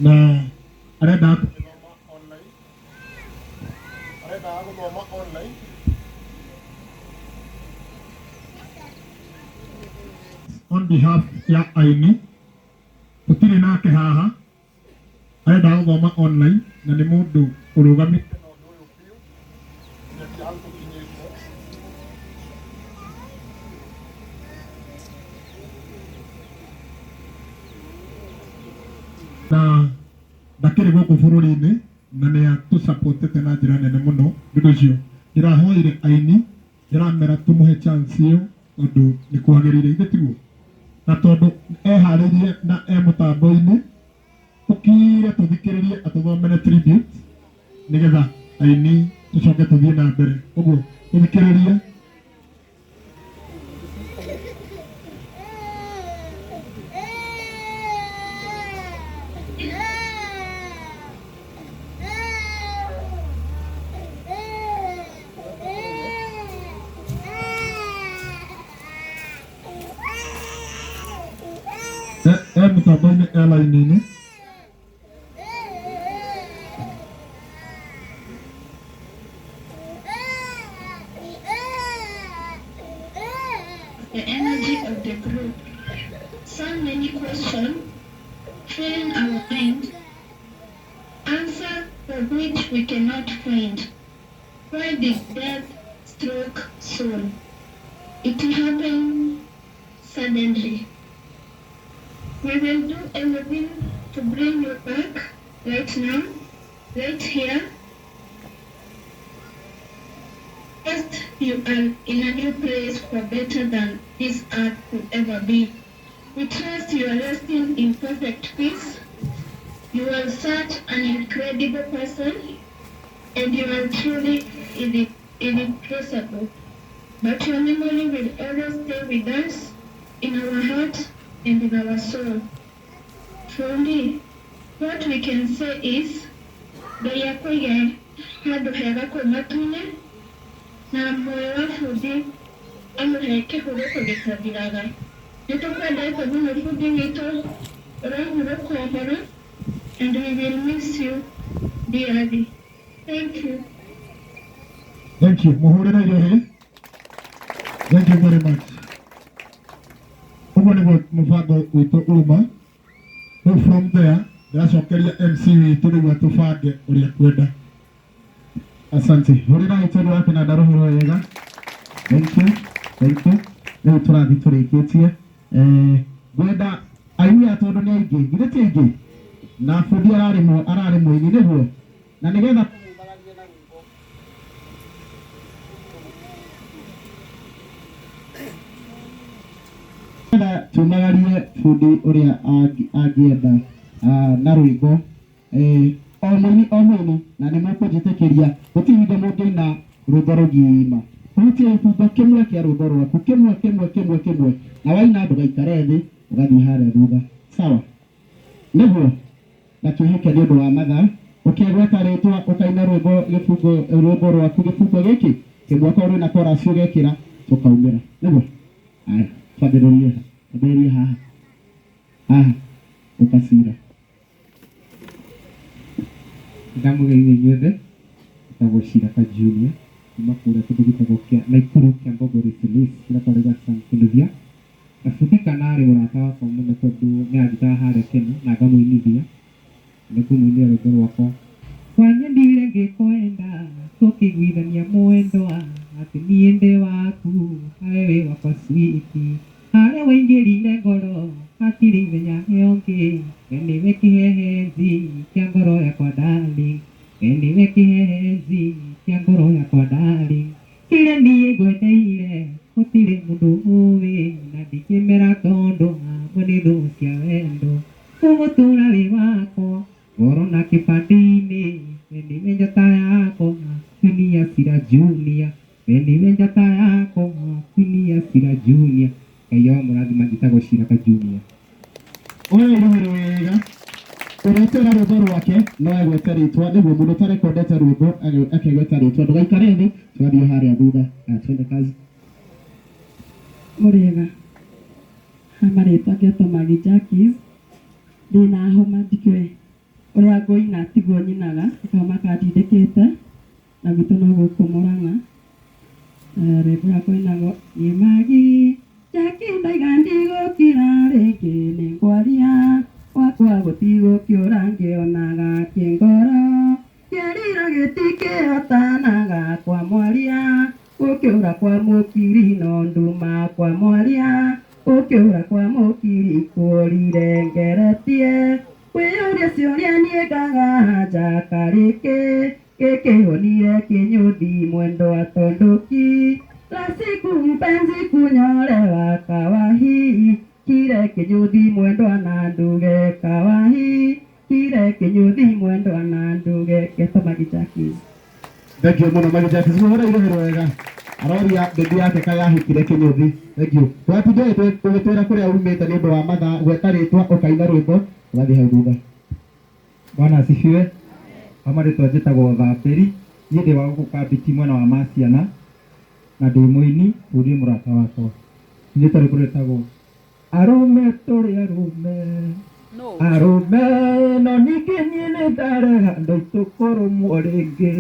Na arendaga kũmĩthoma online, arendaga gũthoma online. On behalf ya aini tũtirĩ nake haha, arendaga gũthoma online na nĩ mũndũ ũrũgamĩte na ũndũ ũyũ biũ nginyagia hau tũkinyĩte. Na ndakĩrĩ gũkũ bũrũri-inĩ na nĩ atũsapotete na njĩra nene mũno. Nĩ ũndũ ũcio ndĩrahoire aini ndĩramera tũmũhe chance ĩyo tondũ nĩ kwagĩrĩire, ithe tiguo? Na tondũ eharĩirie na e mũtambo-inĩ, tũkire tũthikĩrĩrie atũthomere tribute nĩgetha aini tũcoke tũthiĩ na mbere. Ũguo tũthikĩrĩrie. E, e mũtambo-inĩ e line-inĩ. The energy of the group. So many questions filling our mind, answer for which we cannot find. Why did death stroke soon? It happened suddenly. We will do everything to bring you back right now, right here. First, you are in a new place for better than this earth could ever be. We trust you are resting in perfect peace. You are such an incredible person, and you are truly irreplaceable. But your memory will always stay with us in our heart and in our soul. Truly, what we can say is, Ngai akũige handũ hega kũu matu-inĩ, na muoyo wa bundi amũhe kĩhurũko gĩtathiraga. Nĩ tũkwendete mũno bundi witũ, ũrahurũka ũhoro, and we will miss you dearly. Thank you. Thank you. Muhurĩre irohi. Thank you very much. Ũguo nĩguo mũbango witũ uma. Rĩu from there ndĩracokeria MC witũ rĩu atũbange ũrĩa kwenda. Asante. Hũrĩrai tondũ wa kĩnanda rũhĩ wega. Thank you. Thank you. Rĩu tũrathiĩ tũrĩkĩtie. Eh, ngwenda aini aya tondũ nĩ aingĩ. Githĩ ti aingĩ? Na bundi ararĩ ararĩ mũini nĩguo. Na nĩgetha nĩgetha tumagarie bundi ũrĩa angĩenda na rwĩmbo o mũini o mũini na nĩ mũkũnjĩtĩkĩria gũtirĩ hingo mũngĩina rwĩmbo rũgima hutia gĩbungo kĩmwe kĩa rwĩmbo rwaku kĩmwe kĩmwe kĩmwe kĩmwe na waina ndũgaikare thĩ ũgathiĩ harĩa thutha sawa nĩguo na twĩhoke nĩ ũndũ wa mathaa ũkegweta rĩtwa ũkaina rwĩmbo gĩbungo rwĩmbo rwaku gĩbungo gĩkĩ kĩmwe okorwo rwĩna chorus ũgekĩra tũkaumĩra nĩguo aya twambĩrĩrie twambĩrĩrie haha haha ũkacira. Ndamũgeithia inyuothe, njĩtagwo Shiraka Junior, kuma kũrĩa kĩndũ gĩtagwo kĩa Naikuru Kyambogo Risilis, kũrĩa kwarĩ Sam Kinuthia. Na bundi kana arĩ mũrata wakwa mũno tondũ nĩ anjĩtaga harĩa Keno na ngamũinithia, na nĩ ngũmũinĩra rwĩmbo rwakwa. Wanyendire ngĩkwenda, tũkĩiguithania mwendwa, atĩ niĩ ndĩ waku, nawe wĩ wakwa sweetie. Harĩa waingĩrire ngoro, hatirĩ ithenya rĩongĩ, we nĩwe kĩhehenji kĩa ngoro yakwa darling, we nĩwe kĩhehenji kĩa ngoro yakwa darling. Kĩrĩa niĩ ngwendeire gũtirĩ mũndũ ũĩ, na ndingĩmera tondũ amwe nĩ thũ cia wendo. Ũgũtũra wĩ wakwa ngoro na kĩbandĩ-inĩ, we nĩwe njata yakwa, Queen ya Sira Junior, we nĩwe njata yakwa, Queen ya Sira Junior. Ngai amũrathima, njĩtagwo Shiraka Junior. Oya irũhĩ wega ũrĩa ũtera rwĩmbo rwake no egwete rĩtwa nĩguo mũndũ ũtarekondete rwĩmbo akegweta rĩtwa ndũgaikare thĩ tũgathiĩ harĩa thutha. Aya twende kazi. Mũrĩega, ha marĩtwa ngetwo Maggie Jackies, ndĩna homa ndikĩũĩ. Ũrĩa ngũina tiguo nyinaga, nĩkĩo makandindĩkĩte, na gwitũ no gũkũ Mũrang'a. Rwĩmbo rũrĩa ngũinagwo nĩ Magi Jackie ndaiga ndigũkira rĩngĩ nĩngwaria gwakwa gũtigũkĩũra ngĩonaga kĩngoro kĩriro gĩtikĩhotanaga kwa mwaria gũkĩũra kwa mũkiri no nduma kwa mwaria gũkĩũra kwa mũkiri kũrire ngeretie kwĩyũria ciũria niĩ ngaga njakarĩkĩ gĩkĩhonire kĩnyũthi mwendwa tondũki la siku mpenzi kunyolewa kawahi kire kĩnyũthi mwendwa na nduge kawahi kire kĩnyũthi mwendwa na nduge getwo Magi Jackie. Thank you mũno Magi Jackie. Cihũra irũhĩ wega. Aroria bebi yake kayahikire kĩnyũthi. Thank you. Twatinde ũgĩtwĩra kũrĩa umĩte nĩ ũndũ wa mathaa, gweta rĩtwa ũkaina rwĩmbo ũgathiĩ hau thutha. Bwana asifiwe. Kwa marĩtwa njĩtagwo Thambĩri, niĩ ndĩ wa gũkũ Kambiti mwena wa Maciana na ndĩ mũini, ũyũ nĩ mũrata wakwa. Nyinĩte rwĩmbo rwĩtagwo Arũme tũrĩ arũme, arũme no ningĩ niĩ nĩ ndarega andũ aitũ kũrũmwo rĩngĩ.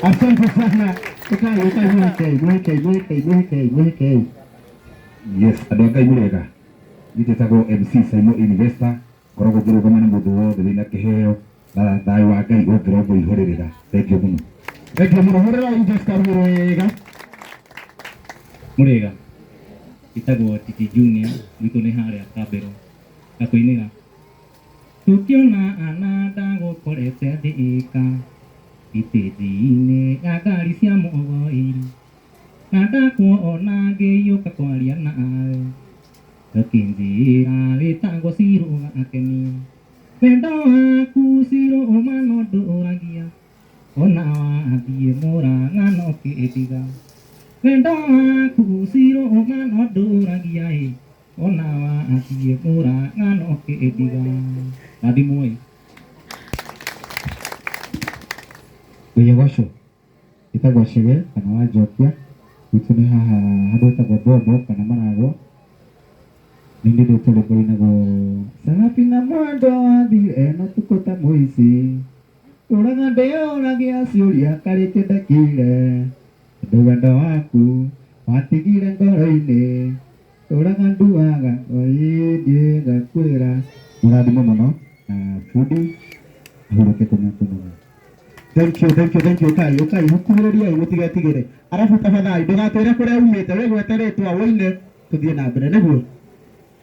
Asante sana. Ukai, ukai, mwĩhĩkei, mwĩhĩkei, mwĩhĩkei, mwĩhĩkei, mwĩhĩkei. Yes, andũ a Ngai mũrĩega. Niĩ njĩtagwo MC Saimo Investor, ngoragwo ngĩrũgama na mũndũ wothe wĩna kĩheo na thayũ wa Ngai ũngĩromũihũrĩrĩra. Thank you mũno. Thank you mũno. Hũrĩrai Investor rũhĩ wega. Mũrĩega, njĩtagwo Titi Junior, gwitũ nĩ harĩa Kambero. Ngakũinĩra tũkĩona ana ndagũkorete Thika itĩnji-inĩ ya ngari cia mũgoiri na ndakuona ngĩiyũka kwaria nawe ũkĩnjĩra wĩtagwo Cirũ ũgakenia wendo waku Cirũ ũma no ndũragia ona wathiĩ Mũrang'a no kĩndiga wendo waku Cirũ ũma no ndũragia ĩ ona wathiĩ Mũrang'a no kĩndiga rathimwo ĩ. Ngai agocwo. Njĩtagwo Chege kana Wanjokia, gwitũ nĩ haha handũ hetagwo Bombo kana Maragwa. Nĩ nyendete rwĩmbo rũinagwo Sarafina mwendwa wathire na ũtukũ ta mũici, ndũraga ndĩyũragia ciũria karĩkĩ ndekire, tondũ wendo waku watigire ngoro-inĩ, ndũraga nduaga ĩĩ niĩ ngakwĩra. Mũrathimwo mũno na bundi ahurũke kũna kũnoga. Thank you, thank you, thank you. Ukai, ukai, hukuhĩrĩriai mũtigetigĩre. Arabu tafadhali ndũgatwĩre kũrĩa umĩte, we gweta rĩtwa woine tũthiĩ na mbere nĩguo.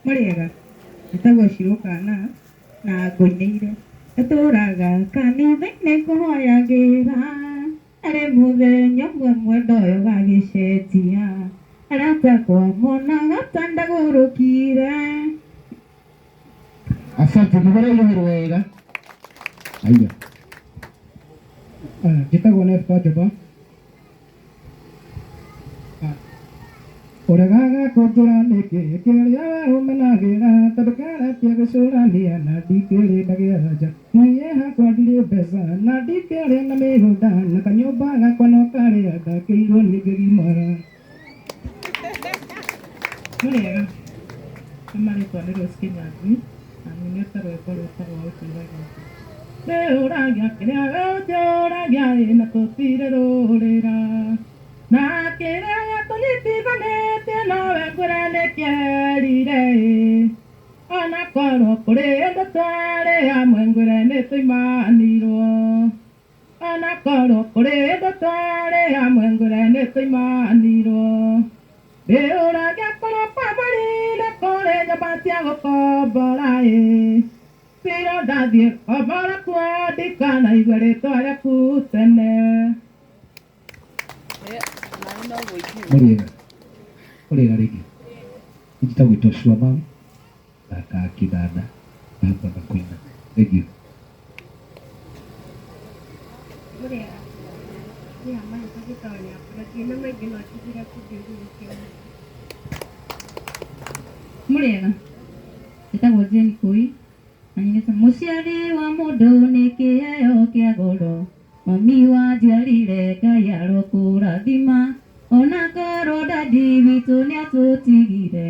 Mũrĩega, njĩtagwo Shiro Kana na ngũinĩire Ndũraga kanitha-inĩ kũhoyagĩra arĩ mũthenya ũmwe mwendo ũyũ gagĩcenjia arata akwa monaga ta ndagũrũkire. Asante, mũhũre irũhĩ wega. Aya. Njĩtagwo Nesta Njoba. Ũregaga kũnjĩra nĩkĩ kĩrĩa we ũmenagĩra tondũ ngeretie gũcũrania na ndikĩrĩ ndagĩa anja niĩ hakwa ndirĩ mbeca na ndikĩrĩ na mĩgũnda na kanyũmba gakwa no karĩa ndakĩirwo niĩ ngĩgimara. Mũrĩega, nĩ marĩtwa nĩ Rose Kĩnyanjui na nyinĩte rwĩmbo rwĩtagwo Ũnjũragia. Ndĩũragia kĩrĩa we ũnjũragia ĩ na tũtirĩ rũrĩra na kĩrĩa gĩatũnyitithanĩtie nawe ngwĩre nĩkĩerire ĩ ona korwo kũrĩ hĩndĩ twarĩ hamwe ngwĩre nĩtũimanirwo ona korwo kũrĩ hĩndĩ twarĩ hamwe ngwĩre nĩtũimanirwo ndĩũragia korwo kwa mweri nĩ kũrĩ nyũmba cia gũkombora ĩ Ciro ndathiĩ kombora kuo ndikanaigua rĩtwa rĩaku tene. Mũrĩega, mũrĩega rĩngĩ. Njĩtagwo Joshua Mam, thakaga kĩnanda na hamwe na kũina. Thank you. Mũrĩega, niĩ marĩtwa njĩtagwo Nyambura, ndirĩ na maingĩ no njugire bundi ũhurũke. Mũrĩega, njĩtagwo Jane Kũi na nyinĩte mũciari wa mũndũ nĩ kĩheo kĩa goro mami wanjiarire Ngai arokũrathima ona korwo dadi witũ nĩatũtigire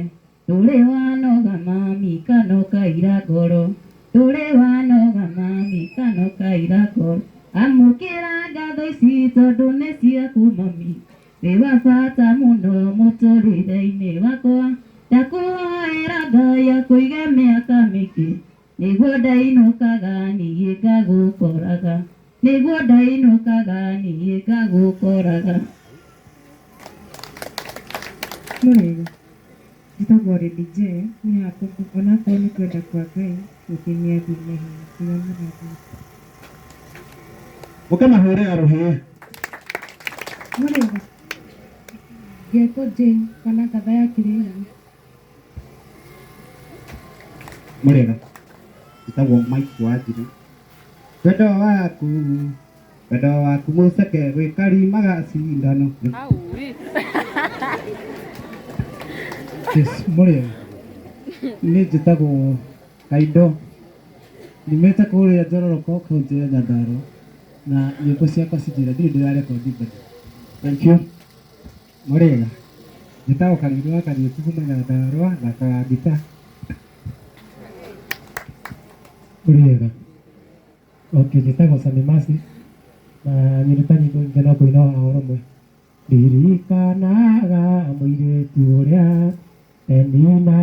ndũrĩ wanoga mami kana ũkaira ngoro. Ndũrĩ wanoga mami kana ũkaira ngoro. Amũkĩra ngatho ici tondũ nĩ ciaku mami. Wĩ wa bata mũno mũtũrĩre-inĩ wakwa. Ndakũhoera Ngai akũige mĩaka mĩingĩ. Nĩguo ndainũkaga niĩ ngagũkoraga. Nĩguo ndainũkaga niĩ ngagũkoraga. Mũrĩega, njĩtagwo Lady J, niĩ hakwa onakorwo nĩ kwenda kwa Ngai gũtingĩathiĩ na ihenya. Ngai amũrathime. Mũkamahũre arũhĩ. Mũrĩega, ngetwo Jane kana Ngatha ya Kĩrĩnyaga. Mũrĩega, njĩtagwo Mike Wanjiru. Wendo waku, wendo waku mũceke gwĩkarimaga cindano. Yes, mũrĩega. Niĩ njĩtagwo Kaindo. Nyumĩte kũrĩa Njororoko, kaunti ya Nyandarua. Na nyĩmbo ciakwa cinjĩra ndirĩ ndĩrarekondi bado. Thank you. Mũrĩega, njĩtagwo Kariũki wa Kariũki kuma Nyandarua, thakaga ngita. Mũrĩega. Okay, njĩtagwo Sami Masi na nyinĩte nyĩmbo nyingĩ no ngũina o rũmwe. Ndirikanaga mũirĩtu ũrĩa Penina.